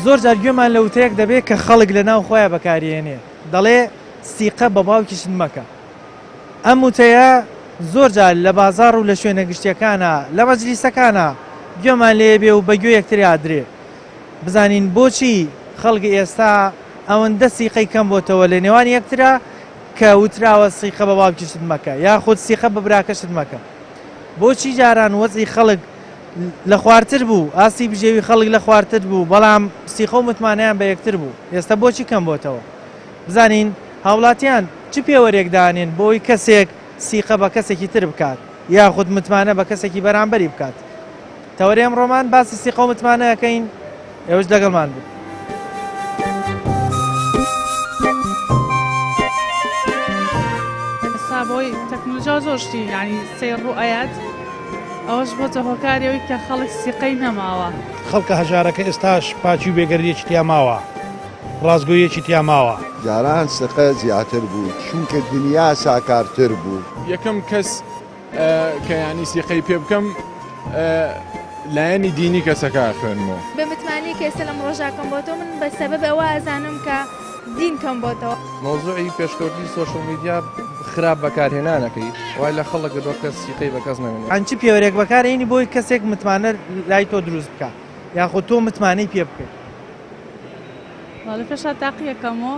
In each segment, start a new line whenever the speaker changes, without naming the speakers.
زۆر جار گوێمان لە وتەیەک دەبێت کە خەڵک لە ناو خۆیان بەکاریێنێ دەڵێ سیقە بە باوکیشت مەکە. ئەم وتەیە زۆر جار لە بازاڕ و لە شوێنە گشتیەکانا لە مەجلیسەکانا گوێمان لێ بێ و بە گوێ یەکتریا ئەدرێ. بزانین بۆچی خەڵک ئێستا ئەوەندە سیقەی کەم بۆتەوە لە نێوان یەکترا کە وتراوە سیقە بە باوکیشت مەکە یاخود سیقە بە براکەشت مەکە. بۆچی جاران وەزعی خەڵک لە خوارتر بوو، ئاستی بژێوی خەڵک لە خوارتر بوو، بەڵام سیقە و متمانەیان بە یەکتر بوو، ئێستا بۆچی کەم بۆتەوە؟ بزانین هاوڵاتیان چ پێوەرێک دانێن بۆی کەسێک سیقە بە کەسێکی تر بکات یاخود متمانە بە کەسێکی بەرامبەری بکات. تەوەری ئەمڕۆمان باسی سیقە و متمانە ئەکەین، ئێوەش لەگەڵمان بن.
ئێستا بەهۆی تەکنۆلۆژیا زۆر شتی یانی سەیر ڕوو ئەیات ئەوەش بۆتە هۆکاری ئەوەی کە خەڵک سیقەی نەماوە.
خەڵکە هەژارەکە ئێستاش پاکی و بێگەردیەکی تیا ماوە، ڕاستگۆییەکی تیا ماوە.
جاران سقە زیاتر بوو چونکە دنیا ساکارتر بوو.
یەکەم کەس کە یانی سیقەی پێ بکەم لایەنی دینی کەسەکە ئەخوێنمەوە.
بە متمانەی کە ئێستا لەم ڕۆژا کەم بۆتەوە من بە سەبەب ئەوە ئەزانم کە دین کەم بۆتەوە.
مەوزوعی پێشکەوتنی سۆشڵ میدیا خراپ بەکارهێنانەکەی وای لە خەڵک کردوە کەس سیقەی بە کەس نەمێنێت.
چ پێوەرێک بەکارئێنی بۆی کەسێک متمانە لای تۆ دروست بکا یاخود تۆ متمانەی پێ بکەی؟
بەڵێ پێشا تاقیەکەمەوە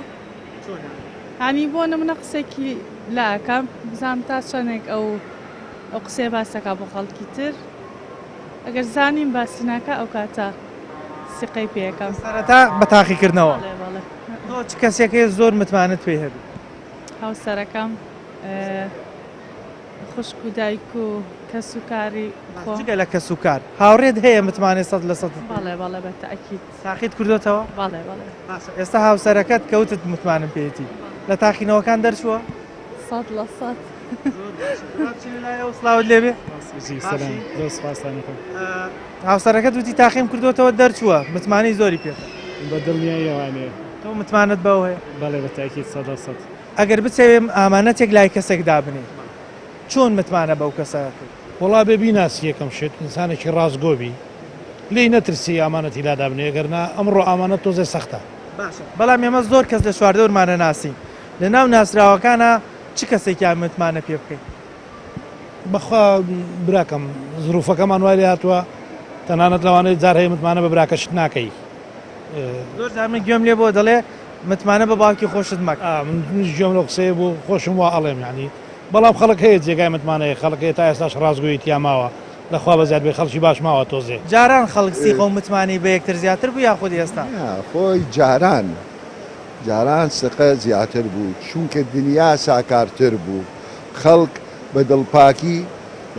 یانی بۆ نمونە قسێکی لا ئەکەم بزانم تا چەندێک ئەو ئەو قسەیە باسەکە بۆ خەڵکی تر ئەگەر زانیم باسی ناکە ئەو کاتە سیقەی پێەکەم
سەرەتا بە تاقیکردنەوە
بەڵێ بەڵێ
تۆ چ کەسێک هەیە زۆر متمانەت پێی هەبێ؟
هاوسەرەکەم خوشک و دایک و کەس و کاری خۆم.
جگە لە کەس و کار هاوڕێت هەیە متمانەی 100%
بەڵێ بەڵێ بە تەئکید.
تاقیت کردۆتەوە؟
بەڵێ بەڵێ.
باشە ئێستا هاوسەرەکەت کە وتت متمانەم پێیەتی لە تاقینەوەکان دەرچووە؟
100%.
زۆر باشە با بچینە لای ئەو سڵاوت لێبێ.
سەلام زۆر سوپاستان ئەکەم.
هاوسەرەکەت وتی تاقیم کردۆتەوە دەرچووە متمانەی زۆری پێتە.
بە دڵنیاییەوانەیە.
تۆ متمانەت بەو هەیە؟
بەڵێ بە تاکید 100%.
ئەگەر بچەوێ ئامانەتێک لای کەسێک دابنێی چۆن متمانە بەو کەسە ئەکەی؟
وەڵا بێ بیناسی یەکەم شت ئینسانێکی ڕاستگۆ بی لێی نەترسی ئامانەتی لا دابنێ گەر نا ئەمڕۆ ئامانەت تۆزێ سەختە.
باشە بەڵام ئێمە زۆر کەس لە چواردەورمان ئەناسین لە ناو ناسراوەکانا چ کەسێکیان متمانە پێ بکەین؟
بەخوا براکەم زروفەکەمان وای لێ هاتووە تەنانەت لەوانەیە جار هەیە متمانە بە براکەشت ناکەی.
زۆر جار من گوێم لێ بووە دەڵێ متمانە بە باوکی خۆشت مەکە.
ئا منیش گوێم لەو قسەیە بوو خۆشم وا ئەڵێم یانی بەڵام خەڵک هەیە جێگای متمانەیە خەڵک هەیە تا ئێستاش ڕاستگۆیی تیا ماوە لە خوا بەزیاد بێ خەڵکی باش ماوە تۆزێ.
جاران خەڵک سیقە و متمانەی بە یەکتر زیاتر بوو یاخود ئێستا؟
نا خۆی جاران جاران سقە زیاتر بوو چونکە دنیا ساکارتر بوو خەڵک بە دڵپاکی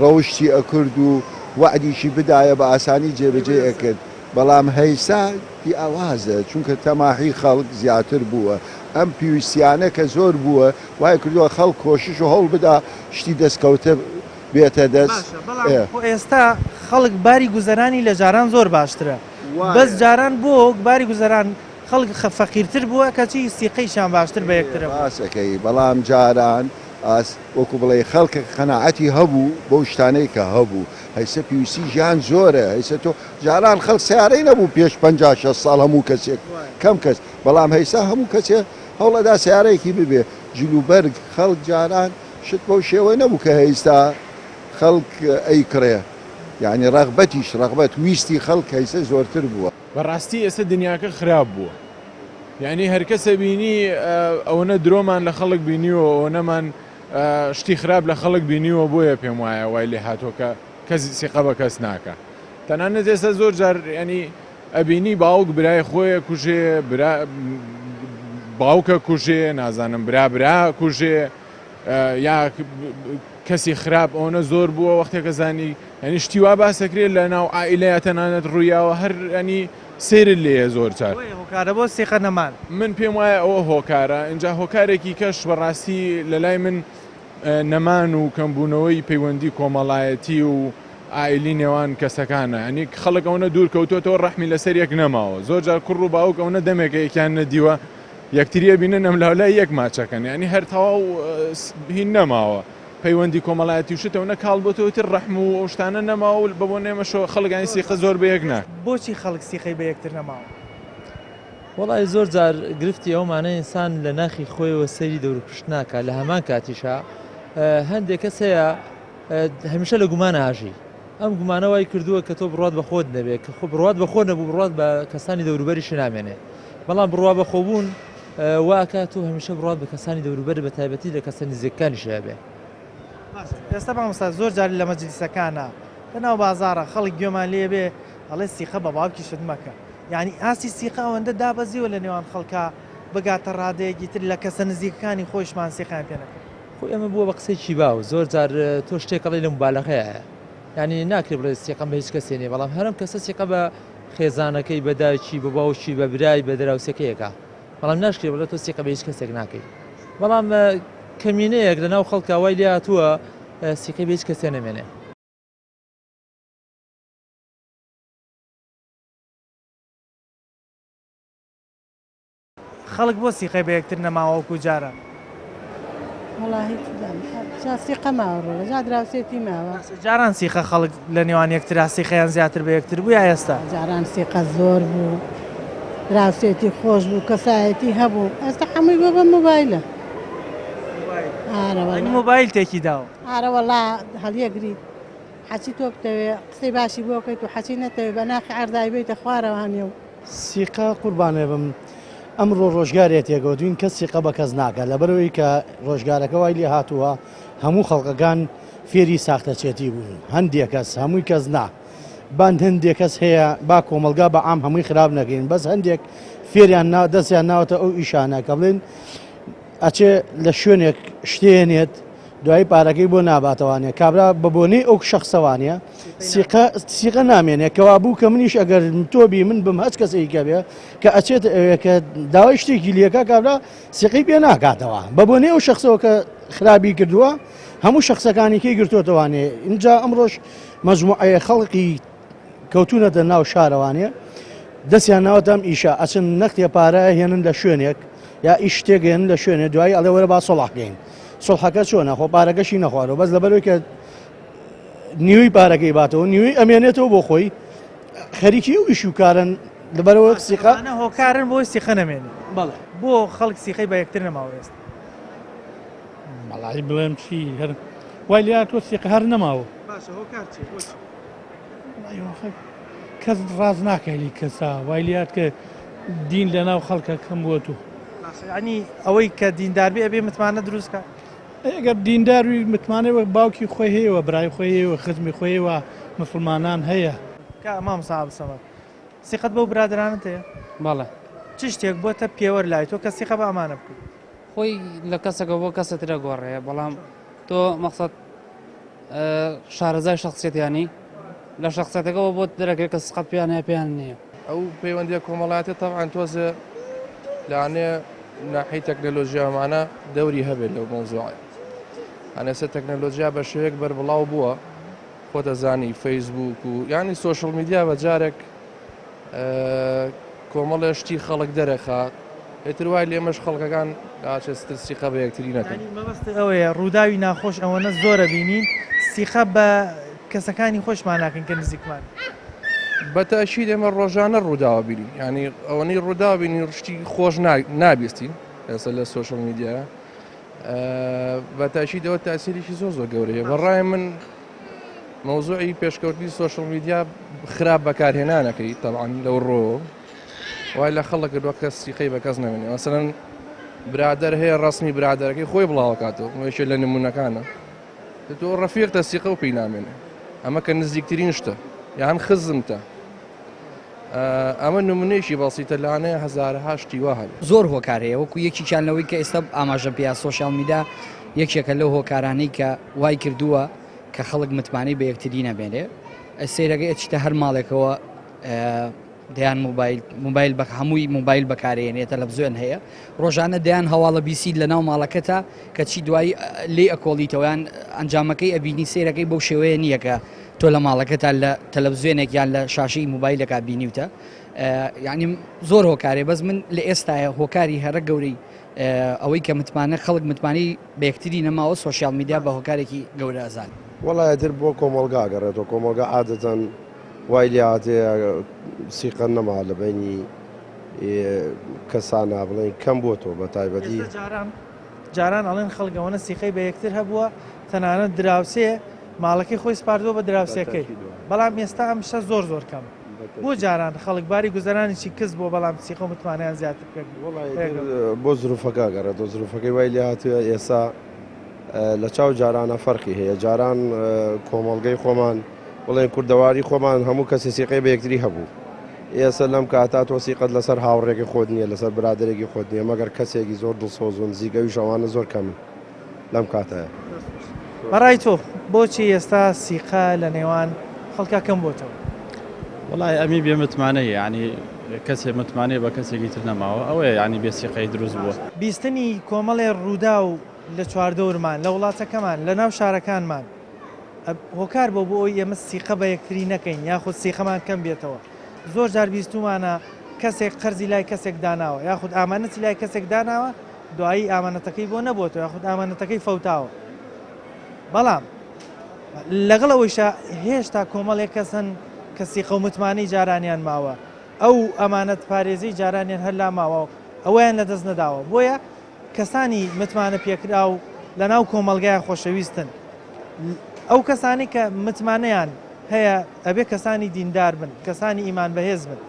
ڕەوشتی ئەکرد و وەعدیشی بدایە بە ئاسانی جێبەجێی ئەکرد بەڵام هەیسا جیاوازە چونکە تەماحی خەڵک زیاتر بووە ئەم پیویستیانە کە زۆر بووە وای کردووە خەڵک کۆشش و هەوڵ بدا شتی دەستکەوتە بێتە دەست.
باشە بەڵام خۆ ئێستا خەڵک باری گوزەرانی لە جاران زۆر باشترە بەس جاران بۆ باری گوزەران خەڵک فەقیرتر بووە کەچی سیقەیشیان باشتر بە یەکترە بووە.
ڕاست ئەکەی بەڵام جاران وەکو بڵێی خەڵکەک قەناعەتی هەبوو بەو شتانەی کە هەبوو هەیسە پێویستی ژیان زۆرە هەیسە تۆ جاران خەڵک سەیارەی نەبوو پێش 50 60 ساڵ هەموو کەسێک کەم کەس بەڵام هەیسا هەموو کەسێ هەوڵەدا سەیارەیەکی ببێ جلوبەرگ خەڵک جاران شت بەو شێوە نەبوو کە هەیستا خەڵک ئەیکڕێ یعنی ڕەغبەتیش ڕەغبەت ویستی خەڵک هەیسە زۆرتر بووە.
بەڕاستی ئێستا دنیاکە خراپ بووە یعنی هەرکەسە بینی ئەوەنە درۆمان لە خەڵک بینیوە ئەوەنەمان شتی خراپ لە خەڵک بینیوە بۆیە پێم وایە وای لێ هاتووە کە کەس سیقە بە کەس ناکە تەنانەت ئێستا زۆر جار ینی ئەبینی باوک برای خۆیە کوژێ برا باوکە کوژێ نازانم برا برا کوژێ یا کەسی خراپ ئەوەنە زۆر بووە وەختێکە زانی یعنی شتی وا باسەکرێت لە ناو عائیلەیە تەنانەت ڕوویاوە هەر ینی سەیرت لێیە زۆر جار.
بۆیە هۆکارە بۆ سیقە نەمان.
من پێم وایە ئەوە هۆکارە ئینجا هۆکارێکی کەش بەڕاستی لەلای من نەمان و کەمبوونەوەی پەیوەندی کۆمەڵایەتی و عائیلی نێوان کەسەکانە یعنی خەڵک ئەوەنە دوور کەوتۆتەوە ڕەحمی لەسەر یەک نەماوە زۆر جار کوڕ و باوک ئەوەنە دەمێکە یەکیان نەدیوە یەکتری ئەبینن ئەملاولای یەک ماچەکەن یعنی هەر تەواو هین نەماوە پەیوەندی کۆمەڵایەتی و شت ئەونە کاڵ بۆتەوە تر ڕەحم و ئەو شتانە نەماوە و بە بۆنەی ئەمەشەوە خەڵک یانی سیقە زۆر بە یەک نا.
بۆچی خەڵک سیقەی بە یەکتر نەماوە؟
وەڵای زۆر جار گرفتی ئەومانە ئینسان لە ناخی خۆیەوە سەیری دەوروپشت ناکا لە هەمان کاتیشا هەندێک کەس هەیە هەمیشە لە گومانە ئاژی ئەم گومانە وای کردووە کە تۆ بڕوات بە خۆت نەبێ کە خۆ بڕوات بە خۆ نەبوو بڕوات بە کەسانی دەوروبەریشی نامێنێ بەڵام بڕوا بە خۆبوون واکات تۆ هەمیشە بڕوات بە کەسانی دەوروبەر بە تایبەتی لە کەسە نزیکەکانیش هەبێ.
ئێستا مامۆستا زۆر جار لە مەجلیسەکانە لە ناو بازاڕە خەڵک گوێمان لێ بێ ئەڵێ سیقە بە باوکیشت مەکە یعنی ئاستی سیقە ئەوەندە دابەزیوە لە نێوان خەڵکا بگاتە ڕادەیەکی تر لە کەسە نزیکەکانی خۆیشمان سیقەیان پێ نەکەین.
خۆ ئێمە بووە بە قسەیەکی باو زۆر جار تۆ شتێک ئەڵێی لە موبالەغەیە یعنی ناکرێ بڵێ سیقەم بە هیچ کەسێ نییە بەڵام هەرم کەسە سیقە بە خێزانەکەی بە دایکی بە باوکی بە برای بە دراوسێکەی ئەکا بەڵام ناشکرێ بڵێ تۆ سیقە بە هیچ کەسێک ناکەی بەڵام کەمینەیەک لە ناو خەڵکا وای لێ هاتووە سیقەی بە هیچ کەسێ نەمێنێ.
خەڵک بۆ سیقەی بە یەکتر نەماوە وەکو جاران؟
وەڵا هیچ جا سیقە ماوە ڕۆڵە جا دراوسێتی ماوە.
جاران سیقە خەڵک لە نێوان یەکترا سیقەیان زیاتر بە یەکتر بوو یا ئێستا؟
جاران سیقە زۆر بوو دراوسێتی خۆش بوو کەسایەتی هەبوو ئێستا هەمووی بۆ بە مۆبایلە.
ئارە مۆبایل تێکی داوە.
ئارە وەڵا هەڵیەگریت حەچی تۆ بتەوێ قسەی باشی بۆ کەیت و حەچی نەتەوێ بە ناخی عەردای بێیتە خوارەوانێ و.
سیقە قوربانێ بم ئەمڕۆ ڕۆژگارێ تێگەوتوین کەس سیقە بە کەس ناکات لەبەرئەوەی کە ڕۆژگارەکە وای لێ هاتووە هەموو خەڵکەکان فێری ساختەچێتی بوون هەندێک کەس هەمووی کەس نا باند هەندێک کەس هەیە با کۆمەڵگا بە عام هەمووی خراپ نەکەین بەس هەندێک فێریان نا دەستیان ناوەتە ئەو ئیشانە کە بڵێن ئەچێ لە شوێنێک شتێنێت دوایی پارەکەی بۆ ناباتەوانێ کابرا بە بۆنەی ئەو شخصەوانە سیقە سیقە نامێنێ کەوا بوو کە منیش ئەگەر تۆ بی من بم هەچ کەسێکی کە بێ کە ئەچێت ئەوێ کە داوای شتێکی لەکە کابرا سیقەی پێ ناکاتەوە بە بۆنەی ئەو شخصەوە کە خراپی کردووە هەموو شخصەکانی کەی گرتوتەوانێ اینجا ئەمڕۆش مەجموعەیە خەڵکی کەوتونەتە ناو شارەوانێ دەستیان ناوەتە ئەم ئیشە ئەچن نەختێ پارە هێنن لە شوێنێک یا ئیش شتێک هێنن لە شوێنێ دوایی ئەڵێ وەرە با سڵح کەین سڵحەکە چۆنە خۆ پارەکەشی نەخوارەوە بەس لەبەرەوەی کە نیوەی پارەکەی باتەوە نیوەی ئەمێنێتەوە بۆ خۆی خەریکی ئەو ئیش و کارن لەبەرەوە سیقە
هۆکارن بۆی سیقە نەمێنێ
بەڵێ
بۆ خەڵک سیقەی بە یەکتر نەماوە ئێستا
وەڵی بڵێم چی هەر وای لێ تۆ سیقە هەر نەماوە
باشە هۆکار چی بۆچی
کەس ڕاز ناکەلی کەسا وای لات کە دین لە ناو خەڵکە کەم بووە تو
ینی ئەوەی کە دیندار بێ ئەبێ متمانە دروستکە
ئەگەر دینداروی متمانەی وەک باوکی خۆی هەیە و برای خۆی هەیە و خزمی خۆی و مسلمانان هەیە
کە مامۆستا عەبدولسەمەد سیقەت بەو برادەرانەت هەیە؟
بەڵێ.
چ شتێک بۆتە پێوەر لای تۆ کە سیقە بە ئەمانە بکەیت؟
خۆی لە کەسەکە بۆ کەسە ترە گۆڕێ بەڵام تۆ مەقسەد شارەزای شخصیەتیانی لە شخصیەتەکەەوە بۆت دەرەکەوێت کە سقەت پێیان هەیە پێیان نییە.
ئەو پەیوەندیە کۆمەڵایەتیە تەبعەن تۆزێ لەوانەیە ناحیەی تەکنەلۆژیا ئەمانە دەوری هەبێت لەو مەوزوعە ئەنێسە تەکنەلۆژیا بە شێوەیەک بەربڵاو بووە خۆتەزانی فەیسبوک و یعنی سۆشل میدیا بە جارێک کۆمەڵێ شتی خەڵک دەرەخات ئیتر وای لێمەش خەڵکەکان ئاچێ ستر سیقە بە یەکتری نەکەن.
یانی مەبەستت ئەوەیە ڕووداوی ناخۆش ئەوەنە زۆرە بینین سیقە بە کەسەکانی خۆشمان ناکەین کە نزیکمان.
بە تەئکید ئێمە ڕۆژانە ڕووداوە بینین یانی ئەوەنەی ڕووداو بینین شتی خۆش نابیستین ئێستا لە سۆشیال میدیا بە تاکید ئەوە تاسیرێکی زۆر زۆر گەورەیە بە ڕای من مەوزوعی پێشکەوتنی سۆشیال میدیا خراپ بەکارهێنانەکەی تەبعەن لەو ڕۆ وای لە خەڵک کردووە کەس سیقەی بە کەس نەمێنێ مەسەلەن برادەر هەیە ڕەسمی برادەرەکەی خۆی بڵاوکاتەوە یەکێ لە نمونەکانە تۆ ڕەفیقتە سیقە و پێی نامێنێ ئەمە کە نزیکترین شتە یان خزمتە ئەمە نمونەیەکی بەسیتە لانەیە هەزارەها شتی وا هەبێ.
زۆر هۆکار هەیە وەکو یەکیکیان لەوەی کە ئێستا ئاماژەم پێیا سۆشیال میدا یەکێکە لەو هۆکارانەی کە وای کردووە کە خەڵک متمانەی بە یەکتری نەمێنێ سەیرەکەی ئەچیتە هەر ماڵێکەوە دەیان موبایل موبایل بە هەمووی موبایل بەکارێنێ تەلەڤزیۆن هەیە ڕۆژانە دەیان هەواڵە بیسیت لە ناو ماڵەکەتا کەچی دوایی لێی ئەکۆڵیتەوە یان ئەنجامەکەی ئەبینی سەیرەکەی بەو شێوەیە نییە کە تۆ لە ماڵەکەتا لە تەلەڤزیۆنێک یان لە شاشەی موبایلێکا بینیوتە یعنی زۆر هۆکارێ بەس من لە ئێستاە هۆکاری هەرە گەورەی ئەوەی کە متمانە خەڵک متمانەی بە یەکتری نەماوە سۆشیال میدیا بە هۆکارێکی گەورە ئەزان.
وەڵا ئیتر بۆ کۆمەڵگا ئەگەڕێتەوە کۆمەڵگا عادەتەن وای لێ هاتێ سیقە نەما لە بەینی. کەسانە بڵێن کەم بۆتەوە بە تایبەتی.
ئێستا جاران جاران ئەڵێن خەڵک ئەوەنە سیقەی بە یەکتر هەبووە تەنانەت دراوسێ ماڵەکەی خۆی سپاردووە بە دراوسێکەی بەڵام ئێستا ئەم شتە زۆر زۆر کەمە. بۆ جاران خەڵک باری گوزەرانیی کز بووە بەڵام سیقە و متمانەیان زیاتر پێک
بۆ زروفەکە گەڕێتەوە زروفەکەی وای لێ هاتووە ئێستا لە چاو جارانە فەرقی هەیە جاران کۆمەڵگەی خۆمان بڵێن کوردەواری خۆمان هەموو کەسی سیقەی بە یەکتری هەبوو ئێستا لەم کاتا تۆ سیقەت لەسەر هاوڕێکی خۆت نییە لەسەر برادێکی خۆت نییە مەگەر کەسێکی زۆر دڵسۆز و نزیک ئەویش ئەوانە زۆر کەمن لەم کاتەیە.
بەڕای تۆ بۆچی ئێستا سیقە لە نێوان خەڵکا کەم بۆتەوە؟
وەڵای ئەمی بێ متمانەیە یانی کەسێ متمانەی بە کەسێکی تر نەماوە ئەوەیە یانی بێ سیقەی دروست بووە.
بیستنی کۆمەڵێ ڕووداو لە چواردەورمان، لە وڵاتەکەمان، لە ناو شارەکانمان هۆکار بووە بۆ ئەوەی ئێمە سیقە بە یەکتری نەکەین یاخود سیقەمان کەم بێتەوە. زۆر جار بیستوومانە کەسێک قەرزی لای کەسێک داناوە یاخود ئامانەتی لای کەسێک داناوە دوایی ئامانەتەکەی بۆ نەبووەتەوە یاخود ئامانەتەکەی فەوتاوە. بەڵام لەگەڵ ئەوەیشا هێشتا کۆمەڵێک کەس هەن کە سیقە و متمانەی جارانیان ماوە، ئەو ئەمانەت پارێزیی جارانیان هەر لا ماوە و ئەوەیان لەدەست نەداوە. بۆیە کەسانی متمانە پێکراو لەناو کۆمەڵگای خۆشەویستن. ئەو کەسانەی کە متمانەیان هەیە ئەبێ کەسانی دیندار بن، کەسانی ئیمان بەهێز بن.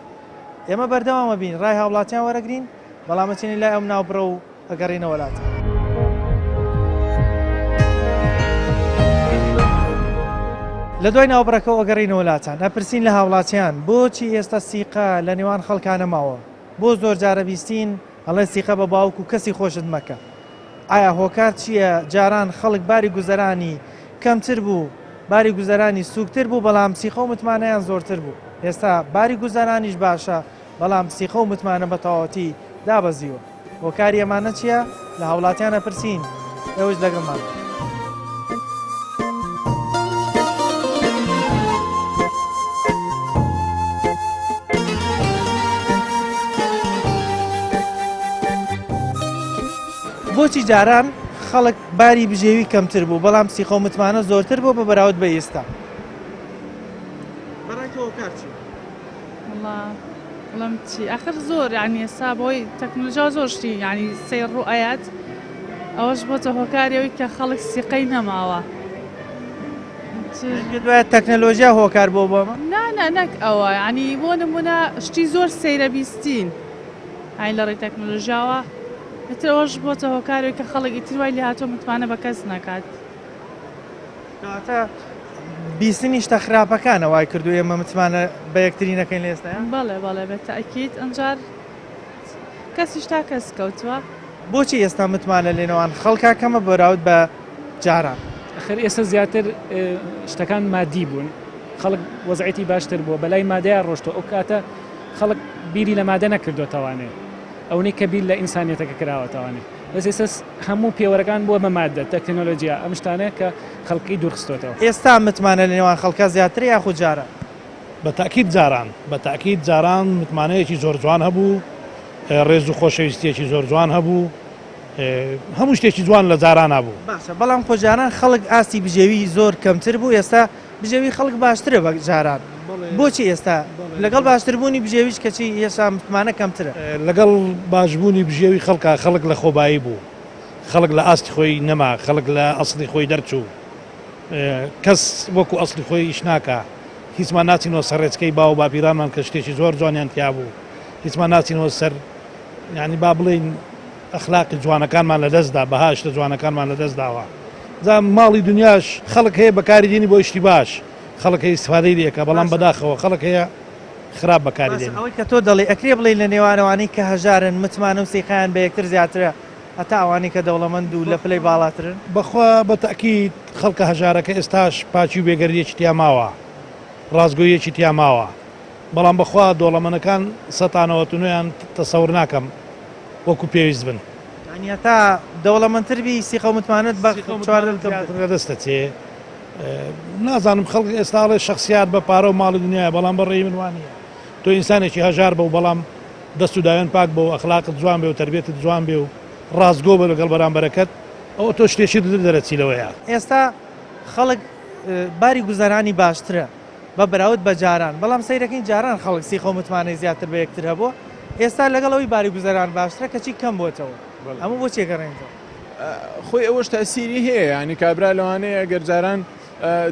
ئێمە بەردەوام ئەبین ڕای هاوڵاتیان وەرەگرین، بەڵام ئەچینە لای ئەم ناوبڕە و ئەگەڕێینەوە لاتان. لە دوای ناوبڕەکەوە ئەگەڕێینەوە لاتان ئەپرسین لە هاوڵاتیان بۆچی ئێستا سیقە لە نێوان خەڵکا نەماوە؟ بۆ زۆر جارە بیستین ئەڵێن سیقە بە باوک و کەسی خۆشت مەکە؟ ئایا هۆکار چییە جاران خەڵک باری گوزەرانی کەمتر بوو باری گوزەرانی سوکتر بوو بەڵام سیقە و متمانەیان زۆرتر بوو ئێستا باری گوزەرانیش باشە بەڵام سیقە و متمانە بە تەواوەتی دابەزیوە هۆکاری ئەمانە چییە لە هاوڵاتیان ئەپرسین ئێوەش لەگەڵمان بن. بۆچی جاران خەڵک باری بژێوی کەمتر بوو بەڵام سیقە و متمانە زۆرتر بوو بە بەراورد بە ئێستا؟ بەڕای تۆ هۆکار چییە؟
وەڵا بڵێم چی ئاخر زۆر یعنی ئێستا بەهۆی تەکنۆلۆژیا زۆر شتی یعنی سەیر ڕوو ئەیات ئەوەش بۆتە هۆکاری ئەوەی کە خەڵک سیقەی نەماوە
پێت وایە تەکنەلۆژیا هۆکار بۆ بۆ ئەمە؟
نا نا نەک ئەوە یعنی بۆ نمونە شتی زۆر سەیرە بیستین یعنی لە ڕێی تەکنۆلۆژیاوە ئیتر ئەوەش بۆتە هۆکاری ئەوەی کە خەڵک ئیتر وای لێهاتووە متمانە بە کەس نەکات.
کەواتە بیستنی شتە خراپەکانە وای کردو ئێمە متمانە بە یەکتری نەکەین لە ئێستایا؟
بەڵێ بەڵێ بە تەئکید ئەمجار کەسیش تا کەس کەوتووە.
بۆچی ئێستا متمانە لەنێوان خەڵکا کەمە بەراورد بە جاران؟
ئەخر ئێستا زیاتر شتەکان مادی بوون خەڵک وەزعێتی باشتر بووە بەلای مادەیا ڕۆشتوە ئەو کاتە خەڵک بیری لە مادە نەکردۆتەوانێ ئەونەی کە بیر لە ئینسانیەتەکە کراوەتەوانێ بەس ئێستا هەموو پێوەرەکان بووە بە مادە تەکنەلۆجیا ئەم شتانە کە خەڵکی دوورخستۆتەوە.
ئێستا متمانە لە نێوان خەڵکا زیاترە یاخود جاران؟
بە تەئکید جاران. بە تەئکید جاران متمانەیەکی زۆر جوان هەبوو، ڕێز و خۆشەویستییەکی زۆر جوان هەبوو، هەموو شتێکی جوان لە جارانا بوو.
باشە بەڵام خۆ جاران خەڵک ئاستی بژێوی زۆر کەمتر بوو ئێستا بژێوی خەڵک باشترە بە جاران بۆچی ئێستا لەگەڵ باشتربوونی بژێویش کەچی هێشتا متمانە کەمترە؟
لەگەڵ باشبوونی بژێوی خەڵکا خەڵک لە خۆبایی بوو خەڵک لە ئاستی خۆی نەما خەڵک لە ئەسڵی خۆی دەرچوو کەس وەکو ئەسڵی خۆی ئیش ناکا هیچمان ناچینەوە سەر ڕێچکەی باو و باپیرانمان کە شتێکی زۆر جوانیان تیا بوو هیچمان ناچینەوە سەر یانی با بڵێین ئەخلاقی جوانەکانمان لەدەست دا، بەها شتە جوانەکانمان لەدەست داوە. جا ماڵی دنیاش خەڵک هەیە بەکاری دێنی بۆ شتی باش، خەڵک هەیە ئیستفادەی لێ ئەکا، بەڵام بەداخەوە خەڵک هەیە خراپ بەکاری
باشە
دێنی.
ئەوەی کە تۆ دەڵێی ئەکرێ بڵێی لە نێوان ئەوانەی کە هەژارن متمانە و سیقەیان بە یەکتر زیاترە هەتا ئەوانەی کە دەوڵەمەند و لە پلەی باڵاترن؟
بەخوا بە تەئکید خەڵکە هەژارەکە ئێستاش پاکی و بێگەردیەکی تیا ماوە، ڕاستگۆییەکی تیا ماوە، بەڵام بەخوا دۆڵەمەنەکان سەتا نەوەت و نۆیان تەسەور ناکەم وەکو پێویست بن.
یانی هەتا دەوڵەمەندتر بی سیقە و متمانەت بە چواردەورت کەمتر.
زیاتر لەدەست دەچێ. نازانم خەڵک ئێستا ئەڵێ شەخسیات بە پارە و ماڵی دنیایە بەڵام بە ڕێی من وا نییە. تۆ ئینسانێکی هەژار بە و بەڵام دەست و داوێن پاک بە و ئەخلاقت جوان بێ و تەربیەتت جوان بێ و ڕاستگۆ بە لەگەڵ بەرامبەرەکەت ئەوە تۆ شتێکی تر دەرەچی لەوەیا.
ئێستا خەڵک باری گوزەرانی باشترە بە بەراورد بە جاران، بەڵام سەیرەکەین جاران خەڵک سیقە و متمانەی زیاتر بە یەکتر هەبووە، ئێستا لەگەڵ ئەوەی باری گوزەران باشترە کەچی کەم بۆتەوە ئەمە بۆ چێ گەڕێنەوە؟
خۆی ئەوەش تاسیری هەیە ینی کابرا لەوانەیە گەر جاران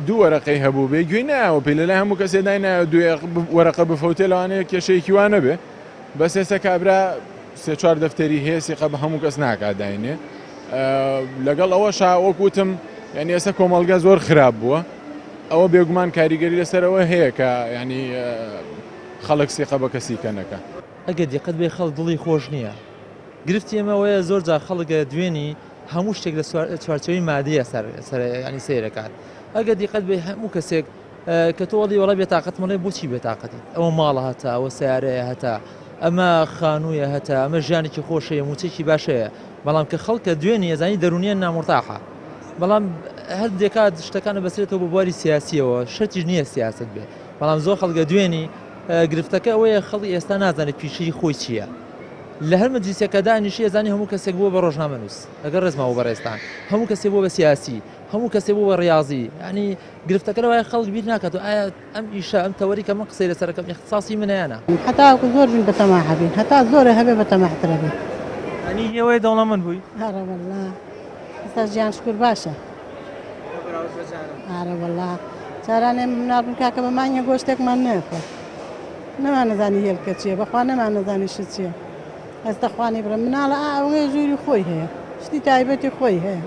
دوو وەرەقەی هەبوو بێ گوێی نایەوە پێی لەلای هەموو کەسێ داینایە دوێ وەرەقە بفەوتێ لەوانەیە کێشەیەکی وا نەبێ بەس ئێستا کابرا سێ چوار دەفتەری هەیە سیقە بە هەموو کەس ناکات داینێ لەگەڵ ئەوەشا وەک وتم یعنی ئێستا کۆمەڵگە زۆر خراپ بووە ئەوە بێگومان کاریگەری لەسەرەوە هەیە کە ینی خەڵک سیقە بە کەسی کەنەکە.
ئەگەر دیقەت بەی خەڵک دڵی خۆش نییە گرفتی ئێمە ئەوەیە زۆر جار خەڵک دوێنی هەموو شتێک لە چوارچێوەی مادیە سەر سەر ینی سەیرەکات ئەگەر دیقەت بێ هەموو کەسێک کە تۆ وەڵی وەڵا بێتاقەتم ئەڵێ بۆچی بێتاقەتی ئەوە ماڵە هەتا ئەوە سیارەیە هەتا ئەمە خانوویە هەتا ئەمە ژیانێکی خۆشەیە موچێکی باشەیە بەڵام کە خەڵکە دوێنی ئەزانی دەرونیان نامرتاحە بەڵام هەر دێکات شتەکانە بەسرێتەوە بۆ بواری سیاسیەوە شەرتیش نییە سیاست بێ بەڵام زۆر خەڵگە دوێنی گرفتەکە ئەوەیە خەڵی ئێستا نازانێت پیشەی خۆی چییە لە هەر مەجلیسێکە دانیشی ئەزانی هەموو کەسێک بووە بە ڕۆژنامەنووس لەگەڵ ڕێزمەوە بەڕێزتان هەموو کەسێ بووە بە سیاسی هەموو کەسێ بووە بە ڕاضی ینی گرفتەکە لەوایە خەڵک بیر ناکاتەوە ئایا ئەم ئیشە ئەم تەوەری کە من قسەی لەسەر ئەکەم ئیختیساسی منە یا نا؟
هەتاوەکو زۆر بین بەتەماح ئەبین هەتا زۆرە هەبێ بەتەماحتر ئەبین.
یانی هێوەیە دەوڵەمەند بووی؟
ئەرە وەڵا ئێستا ژیان شکور باشە.
بە بەراورد بە جاران؟
ئەرە وەڵا جاران ئێمە مناڵ بووین کاکە بە مانگێ گۆشتێکمان نەخوارد نەمانەزانی هێلکە چییە بەخوا نەمانەزانی شت چییە ئێستا خوا نەیبڕێ مناڵە ئا ئەوەیە ژووری خۆی هەیە شتی تایبەتی خۆی هەیە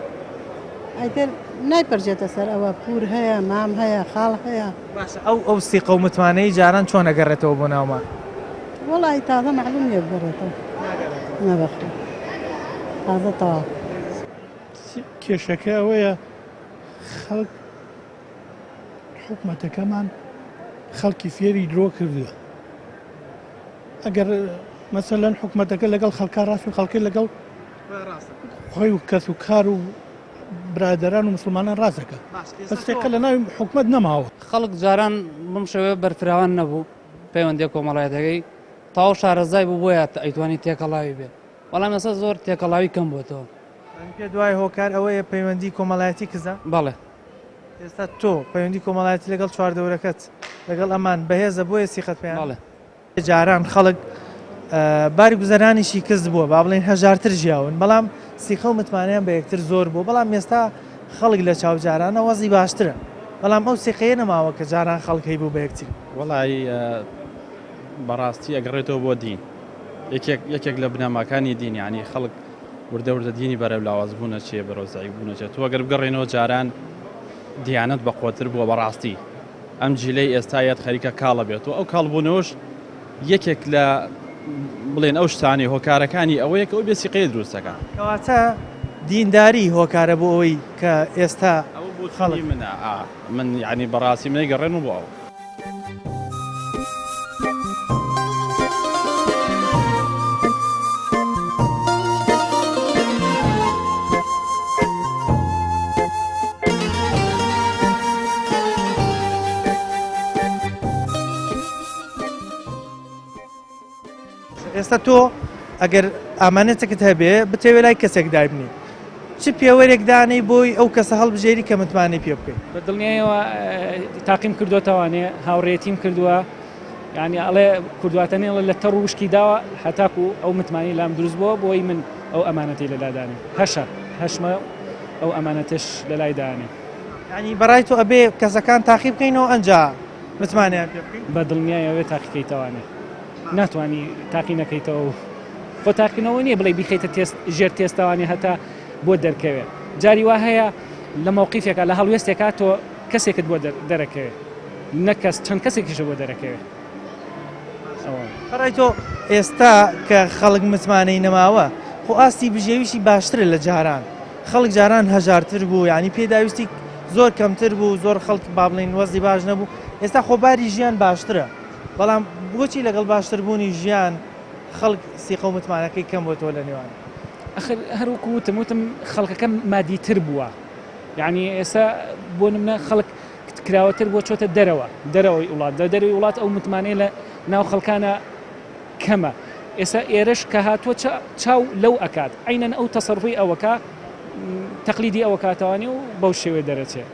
ئیتر نایپەرژێتە سەر ئەوە پوور هەیە مام هەیە خاڵ هەیە.
باشە ئەو ئەو سیقە و متمانەی جاران چۆن ئەگەڕێتەوە بۆ ناومان؟
وەڵی تازە مەعلوم نییە بگەڕێتەوە نا بەخوا تازە تەواو.
کێشەکە ئەوەیە خەڵک حکومەتەکەمان خەڵکی فێری درۆ کردووە ئەگەر مەسەلەن حکومەتەکە لەگەڵ خەڵکا ڕاست و خەڵکی لەگەڵ خۆی و کەس و کار و برادران و مسلمانان ڕاستەکە بەستێکە لە ناوی حکومت نەماوە.
خەڵک جاران بەم شێوەیە بەرفراوان نەبوو پەیوەندیە کۆمەڵایەتەکەی تەواو شارەزای بوو بۆیە ئەیتوانی تێکەڵاوی بێ بەڵام ئێستا زۆر تێکەڵاوی کەم بۆتەوە.
یانی پێت وایە هۆکار ئەوەیە پەیوەندی کۆمەڵایەتی کزە؟
بەڵێ.
ئێستا تۆ پەیوەندی کۆمەڵایەتی لەگەڵ چواردەورەکەت لەگەڵ ئەمان بەهێزە بۆیە سیقەت پێیان؟
بەڵێ.
جاران خەڵک باری گوزەرانیشی کز بووە با بڵێین هەژارتر ژیاون بەڵام سیقە و متمانەیان بە یەکتر زۆر بووە بەڵام ئێستا خەڵک لە چاو جارانە وەزی باشترە بەڵام ئەو سیقەیە نەماوە کە جاران خەڵک هەیبوو بە یەکتری.
وەڵایی بەڕاستی ئەگەڕێتەوە بۆ دین یەکێک یەکێک لە بنەماکانی دین یانی خەڵک وردە وردە دینی بەرەو لاواز بوون ئەچێ بەرەو زەعیف بوون ئەچێت تۆ ئەگەر بگەڕێنەوە جاران دیانەت بەقوەتر بووە بەڕاستی ئەم جیلەی ئێستا یەت خەریکە کاڵە بێت و ئەو کاڵبوونەوەش یەکێک لە بڵێن ئەو شتانەی هۆکارەکانی ئەوەیە کە ئەو بێسیقەیە دروست دەکات.
کەواتە دینداری هۆکارە بۆ ئەوەی کە ئێستا
ئەوە بۆچوونی منە ئا من یانی بەڕاستی منەی گەڕێنم بۆ ئەوە.
ئێستا تۆ ئەگەر ئامانەتێکت هەبێ بتەوێ لای کەسێک دابنی چ پێوەرێک دانەی بۆی ئەو کەسە هەڵبژێری کە متمانەی پێ بکەیت؟
بە دڵنیایەوە تاقیم کردوتەوانێ هاوڕێتیم کردووە یعنی ئەڵێ کوردواتەنێ لە تەڕ وشکی داوە هەتاکو ئەو متمانی لام دروست بووە بۆی من ئەو ئەمانەتی لەلادانێ هەشە هەشمە ئەو ئەمانەتش لەلای دانێ.
یعنی بەڕای تۆ ئەبێ کەسەکان تاقی بکەینەوە ئەنجا متمانەیان پێ بکەین؟
بە دڵنیای ئەوێ تاقیکەیتەوانێ ناتوانی تاقی نەکەیتەوە و خۆ تاقینەوە نییە بڵێ بیخەیتە تێست ژێر تێستەوانی هەتا بۆ دەرکەوێ جاری وا هەیە لە مەوقیفێکا لە هەڵوێستێکا تۆ کەسێکت بۆ دەرەکەوێ نە کەس چەند کەسێکیشە بۆ دەرەکەوێ
بەڕای تۆ ئێستا کە خەڵک متمانەی نەماوە خۆ ئاستی بژێویشی باشترە لە جاران خەڵک جاران هەژارتر بوو یعنی پێداویستی زۆر کەمتر بوو زۆر خەڵک با بڵێین وەزی باش نەبوو ئێستا خۆباری ژیان باشترە بەڵام بۆچی لەگەڵ باشتربوونی ژیان خەڵک سیقە و متمانەکەی کەم بۆتەوە لە نێوان؟
ئەخر هەر وەکو وتم وتم خەڵکەکە مادیتر بووە یعنی ئێستا بۆ نمونە خەڵک کراوەتر بۆ چۆتە دەرەوە دەرەوەی وڵات لە دەرەوەی وڵات ئەو متمانەیە لە ناو خەڵکانە کەمە ئێستا ئێرەش کە هاتووە چاو لەو ئەکات عینەن ئەو تەسەرفی ئەوەکە تەقلیدی ئەوە کاتەوانی و بەو شێوەیە دەرەچێ.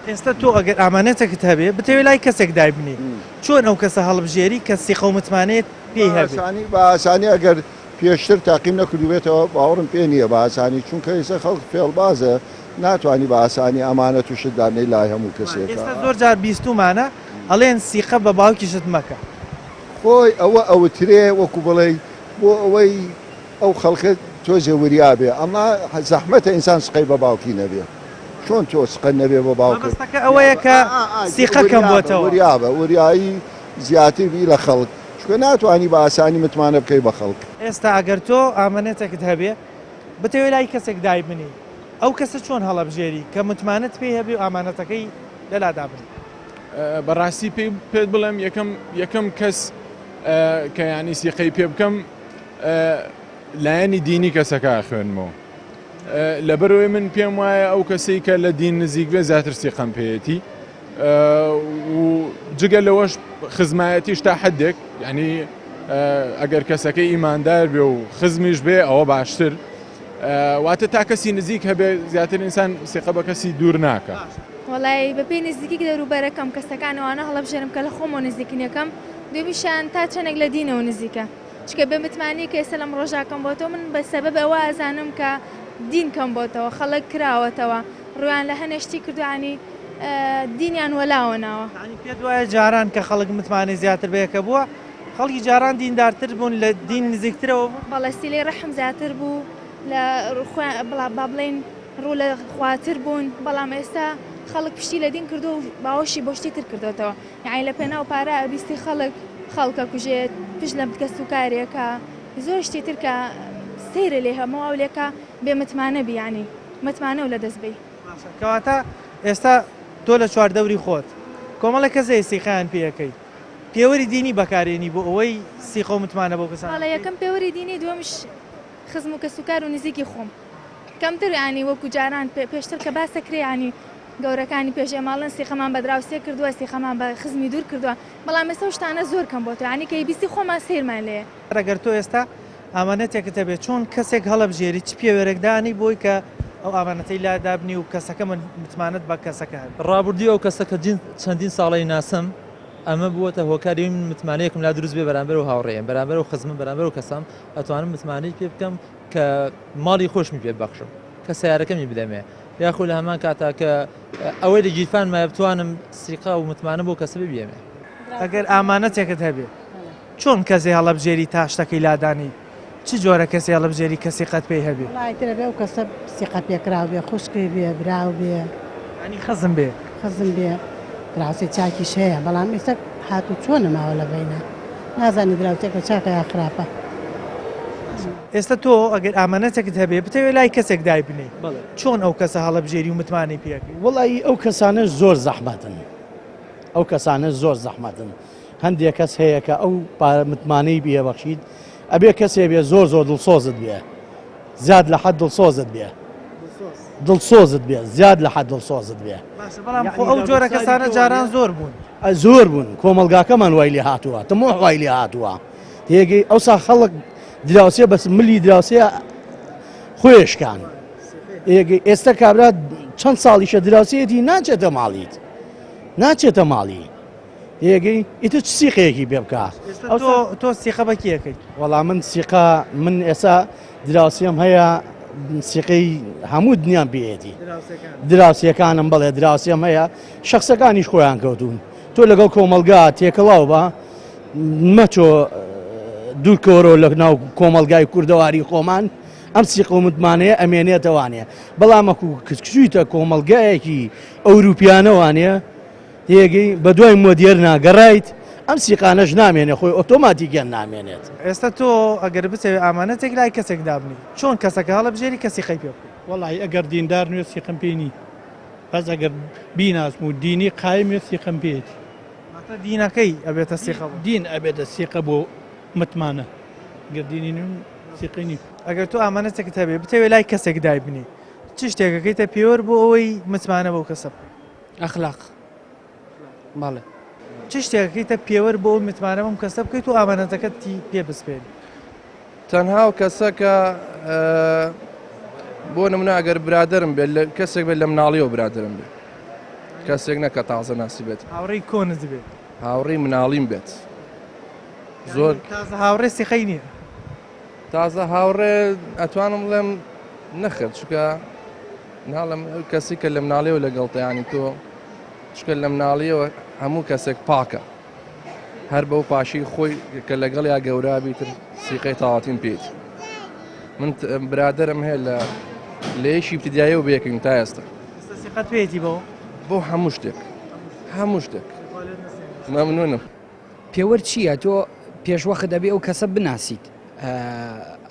ئێستا تۆ ئەگەر ئامانەتێکت هەبێ بتەوێ لای کەسێک دایبنێی چۆن ئەو کەسە هەڵبژێری کە سیقە و متمانەیەت پێی هەبێ؟
بە ئاسانی ئەگەر پێشتر تاقیم نەکردووبێتەوە باوەڕم پێ نییە بە ئاسانی چونکە ئێستا خەڵک فێڵبازە ناتوانی بە ئاسانی ئەمانەت و شت دابنێی لای هەموو کەسێک.
ئێستا زۆر جار بیستوومانە ئەڵێن سیقە بە باوکیشت مەکە.
خۆی ئەوە ئەوترێ وەکو بڵێی بۆ ئەوەی ئەو خەڵکە تۆزێ وریا بێ ئەما زەحمەتە ئینسان سقەی بە باوکی نەبێ چۆن تۆ سقەت نەبێ بە باوکت.
مەبەستەکە ئەوەیە کە سیقە کەم بۆتەوە.
وریابە وریایی زیاتر بی لە خەڵک چونکە ناتوانی بە ئاسانی متمانە بکەی بە خەڵک.
ئێستا ئەگەر تۆ ئامانەتێکت هەبێ بتەوێ لای کەسێک دایبنێی ئەو کەسە چۆن هەڵەبژێری کە متمانەت پێی هەبێ و ئامانەتەکەی لەلا دابنێی؟
بەڕاستی پێی پێت بڵێم یەکەم یەکەم کەس کە ینی سیقەی پێ بکەم لایەنی دینی کەسەکە خوێنمەوە لەبەرەوەی من پێم وایە ئەو کەسەی کە لە دین نزیک بێ زیاتر سیقەم پێیەتی و جگە لەوەش خزمایەتیش تا حدێک ینی ئەگەر کەسەکەی ئیماندار بێ و خزمیش بێ ئەوە باشتر واتە تا کەسی نزیک هەبێ زیاتر ئینسان سیقە بە کەسی دوور ناکە.
وەڵایی بەپێی نزیکی دەوروبەرەکەم کەسەکان ئەوانە هەڵەبژێرم کە لە خۆمەوە نزیکن یەکەم دووەمیشیان تا چەندێک لە دینەوە نزیکە چونکە بێ متمانەی کە ئێستا لەم ڕۆژا کەم بۆتەوە من بە سەبەب ئەوە ئەزانم کە دین کەم بۆتەوە خەڵک کراوەتەوە ڕویان لە هەنێ شتی کردووە یانی دینیان وەلاوە ناوە.
یانی پێت وایە جاران کە خەڵک متمانەی زیاتر بە یەکە بووە خەڵکی جاران دیندارتر بوون لە دین نزیکترەوە بوون؟
بەڵێ سیلەی ڕەحم زیاتر بوو لە خۆیان با بڵێین ڕوو لە خواتر بوون بەڵام ئێستا خەڵک پشتی لە دین کردووە و باوەشی بۆ شتی تر کردۆتەوە یانی لە پێناو پارە ئەبیستی خەڵک خەڵک ئەکوژێت پشت لە کەسوکارێکە زۆر شتی تر کە سەیرە لێ هەموو ئەو لێکە بێ متمانە بی یانی متمانەو لە دەست بەی.
باشە کەواتە ئێستا تۆ لە چواردەوری خۆت کۆمەڵێک کەس هەیە سیقەیان پێ ئەکەی پێوەری دینی بەکارێنی بۆ ئەوەی سیقە و متمانە بەو کەسانە
بەڵێ
بکەی؟
یەکەم پێوەری دینی دووەمیش خزم و کەسوکار و نزیکی خۆم کەمتر یانی وەکو جاران پێشتر کە باس دەکرێ یانی گەورەکانی پێش ئێمە ئەڵێن سیقەمان بە دراوسێ کردووە سیقەمان بە خزمی دوور کردووە بەڵام ئێستا ئەو شتانە زۆر کەم بۆتەوە یانی کە بیستی خۆمان سەیرمان لێیە.
ئەگەر تۆ ئێستا ئامانەتێکت هەبێت چۆن کەسێک هەڵەبژێری چ پێوەرێک دانی بۆی کە ئەو ئامانەتەی لا دابنی و کەسەکە من متمانەت بە کەسەکە هەبێت؟
ڕابردووی ئەو کەسە کە چەندین ساڵەی ناسم ئەمە بووەتە هۆکاری ئەوەی من متمانەیەکم لا دروست بێ بەرامبەر ئەو هاوڕێیەم بەرامبەر ئەو خزمم بەرامبەر ئەو کەسەم ئەتوانم متمانەی پێ بکەم کە ماڵی خۆشمی پێ ببەخشم کە سیارەکەمی بدەمێ یاخۆ لە هەمان کاتا کە ئەوەی لە گیرفان مایە بتوانم سیقا و متمانە بۆ کەسە ببیەمێ.
ئەگەر ئامانەتێکت هەبێ چۆن کەسێ هەڵەبژێری تا شتەکەی لادانی چ جۆرە کەسێ هەڵبژێری کە سیقەت پێی هەبێ؟
وەڵا ئیتر ئەبێ ئەو کەسە سیقە پێکراو بێ خوشکی بێ براو بێ.
یانی خزم بێ؟
خزم بێ دراوسێ چاکیش هەیە بەڵام ئێستا هاتوچۆ نەماوە لە بەینا نازانی دراوسێکە چاکە یا خراپە.
ئێستا تۆ ئەگەر ئامانەتێکت هەبێ بتەوێ لای کەسێک دایبنێی چۆن ئەو کەسە هەڵەبژێری و متمانەی پێ ئەکەی؟
وەڵایی ئەو کەسانە زۆر زەحمەتن ئەو کەسانە زۆر زەحمەتن هەندێک کەس هەیە کە ئەو پارە متمانەی بێبەخشیت ئەبێ کەسێ بێ زۆر زۆر دڵسۆزت بێ زیاد لە حەد دڵسۆزت بێ دڵسۆزت بێ زیاد لە حەد دڵسۆزت بێ
باشە بەڵام خۆ ئەو جۆرە کەسانە جاران زۆر بوون
زۆر بوون کۆمەلگاکەمان وای لێ هاتووە تمۆح وای لێ هاتووە تێگەی ئەوسا خەڵک دراوسێ بەس ملی دراوسێ خۆیشکان ئێستا کابرا چەند ساڵیشە دراوسێتی ناچێتە ماڵیت ناچێتە ماڵی تێگەی ئیتر چ سیقەیەکی پێ بکا
تۆ تۆ سیقە بە کێ ئەکەیت؟
وەڵا من سیقە من ئێستا دراوسێم هەیە سیقەی هەموو دنیام پێیەتی دراوسێکانم بەڵێ دراوسێم هەیە شخصەکانیش خۆیان کەوتون تۆ لەگەڵ کۆمەلگا تێکەڵاو بە مەچۆ دوورکەوەرەوە لە ناو کۆمەلگای کوردەواری خۆمان ئەم سیقە و متمانەیە ئەمێنێتەوانێ بەڵام ئەکو کچویتە کۆمەلگایەکی ئەوروپیانەوانێ تێگەی بەدوای مۆدێرنا گەڕایت ئەم سیقانەش نامێنێ خۆی ئۆتۆماتیکیان نامێنێت.
ئێستا تۆ ئەگەر بتەوێ ئامانەتێک لای کەسێک دابنێی چۆن کەسەکە هەڵەبژێری کە سیقەی پێ بکەی؟
وەڵاهی ئەگەر دیندار نوێ سیقەم پێی نی بەس ئەگەر بیناسم و دینی قایم وێ سیقەم پێیەتی.
واتە دینەکەی ئەبێتە سیقە بۆ.
دین ئەبێتە سیقە بۆ متمانە گەر دینی نوێ سیقەی نی.
ئەگەر تۆ ئامانەتێکت هەبێ بتەوێ لای کەسێک دایبنێی چ شتێک ئەکەیتە پێوەر بۆ ئەوەی متمانە بەو کەسە بکەی؟
ئەخلاق بەڵێ.
چ شتێک ئەکەیتە پێوەر بۆ ئەوەی متمانە بەم کەسە بکەیت و ئامانەتەکەتی پێ بسپێری؟
تەنها ئەو کەسە کە بۆ نمونە ئەگەر برادەرم بێت کەسێک بێت لە مناڵیەوە برادەرم بێت. کەسێک نەکە تازە ناسی بێت.
هاوڕێی کۆنت بێت.
هاوڕێی مناڵیم بێت. زۆر
تازە هاوڕێ سیقەی نییە.
تازە هاوڕێ ئەتوانم بڵێم نەخێر چونکە ناڵم ئەو کەسی کە لە مناڵیەوە لەگەڵتە ینی تۆ چونکە لە مناڵیەوە هەموو کەسێک پاکە هەر بەو پاشی خۆی کە لەگەڵ یا گەورە بیتر سیقەی تاواتیم پێیت من برادرم هەیە لە لە یەکی ابتدایە و بێکین تا ئێستا
سیقەت پێیەتی بۆ
بۆ هەموو شتێک هەموو شتێک مەمنونم.
پێوەر چییە؟ تۆ پێشوەخت ئەبێ ئەو کەسە بناسیت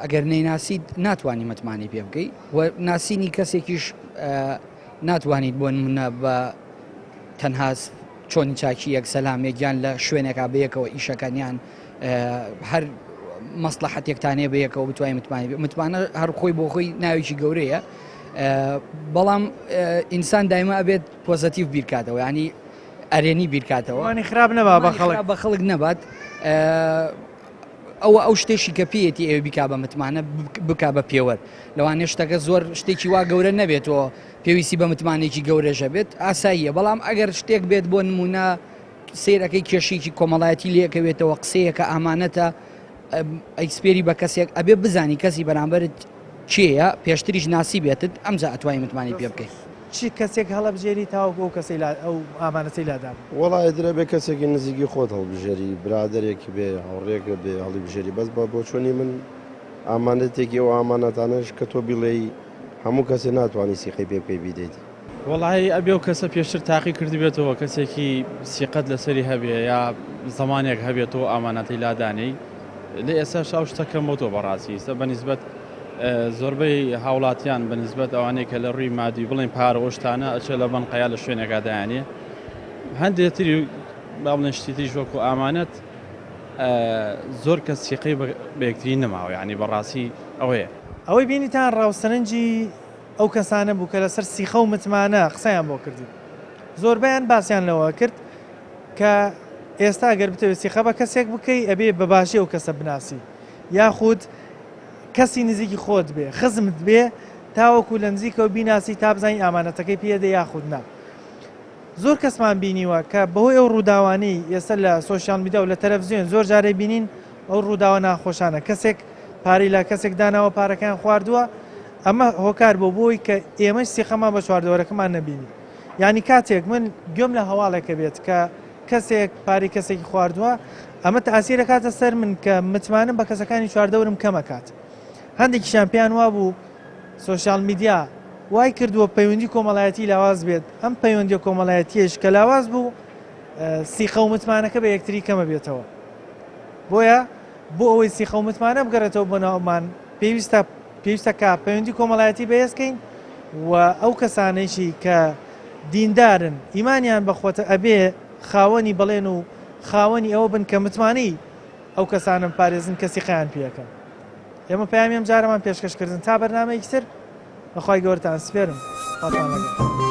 ئەگەر نەیناسیت ناتوانانی متمانەی پێ بکەی و ناسینی کەسێکیش ناتوانیت بۆ نمونە بە تەنها چۆنی چاکی یەک سەلامێک یان لە شوێنێکا بەیەکەوە ئیشەکانیان هەر مەسلحەتێکتانەیە بەیەکەوە بتوانین متمانە متمانە هەر خۆی بۆ خۆی ناوێکی گەورەیە بەڵام ئینسان دایمە ئەبێت پۆزەتیڤ بیرکاتەوە ینی ئەرێنی بیرکاتەوە
گومانی خراپ نەبا بە خەڵک
بە خەڵک نەبات ئەوە ئەو شتێکی کە پێیەتی ئەوێ بیکا بە متمانە بک بە پێوەر لەوانێ شتەکە زۆر شتێکی وا گەورە نەبێتەوە پێویستی بە متمانێکی گەورەژە بێت ئاساییە بەڵام ئەگەر شتێک بێت بۆ نمونە سیرەکەی کێشێکی کۆمەڵایەتی لەکەوێتەوە قسەیەکە ئامانەتە ئەیسپێری بە کەسێک ئەبێ بزانی کەسی بەرامبەرت کێیە پێشتریش ناسی بێتت ئەمجا ئەتوانی متمانەی پێ بکەی.
چ کەسێک هەڵەبژێری تاوەکو ئەو کەسەی لا ئەو ئامانەتەی لا دابنێی؟
وەڵا ئیتر ئەبێ کەسێکی نزیکی خۆت هەڵبژێری برادەرێک بێ هاوڕێکت بێ هەڵیبژێری بەس بە بۆچۆنی من ئامانەتێکی ئەو ئامانەتانەش کە تۆ بیڵێی هەموو کەسێ ناتوانی سیقەی پێ بکەی بیدەیت.
وەڵایی ئەبێ ئەو کەسە پێشتر تاقی کردبێتەوە کەسێکی سیقەت لەسەری هەبێ یا زەمانێک هەبێت تۆ ئامانەتەی لادانێی لێ ئێستاش ئەو شتە کەمۆتەوە بەڕاستی ئیستا بە نیسبەت زۆربەی هاوڵاتیان بە نیسبەت ئەوانەی کە لە ڕووی مادی بڵێن پارە ئەو شتانە ئەچێ لە بەنقەیا لە شوێنێکا دایانێ هەندێ تری با بڵێن شتی تریش وەکو ئامانەت زۆر کەس سیقەی بە یەکتری نەماوە یعنی بەڕاستی ئەوەیە.
ئەوەی بینیتان ڕاو سەرنجی ئەو کەسانە بوو کە لەسەر سیخە و متمانە قسەیان بۆ کردین. زۆربەیان باسیان لەوە کرد کە ئێستا گەر بتەوێت سیخە بە کەسێک بکەی ئەبێ بە باشی ئەو کەسە بناسی یاخود کەسی نزیکی خۆت بێ خزمت بێ تاوەکو لە نزیکەوە بیناسی تا بزانین ئامانەتەکەی پێدە یاخود نا. زۆر کەسمان بینیوە کە بەهۆی ئەو ڕووداوانەی ئێستا لە سۆشیال میدیا و لە تەلەفزیۆن زۆر جارێ بینین ئەو ڕووداوە ناخۆشانە کەسێک پارەی لە کەسێک داناوە پارەکەیان خواردووە ئەمە هۆکار بۆ بۆی کە ئێمەش سیقەمان بە چواردەوەرەکەمان نەبینی یعنی کاتێک من گوێم لە هەواڵێکە بێت کە کەسێک پارەی کەسێکی خواردووە ئەمە تاسیرەکاتە سەر من کە متمانم بە کەسەکانی چواردەورم کەمەکات هەندێکیشیان پێیان وابوو سۆشیال میدیا وای کردووە پەیوەندی کۆمەڵایەتی لاواز بێت، ئەم پەیوەندیە کۆمەڵایەتیەش کە لاواز بوو سیقە و متمانەکە بە یەکتری کەمە بێتەوە. بۆیە بۆ ئەوەی سیقە و متمانە بگەڕێتەوە بۆ ناومان پێویستە پێویستە کە پەیوەندی کۆمەڵایەتی بەهێزکەین و ئەو کەسانەیشی کە دیندارن ئیمانیان بەخۆتە ئەبێ خاوەنی بەڵێن و خاوەنی ئەوە بن کە متمانەی ئەو کەسانە بپارێزن کە سیقەیان پێەکەن. ئێمە پەیامی ئەم جارەمان پێشکەش کردن تا بەرنامەیەکی تر بەخوای گەورەتان سپێرم خواتان لەگەڵ.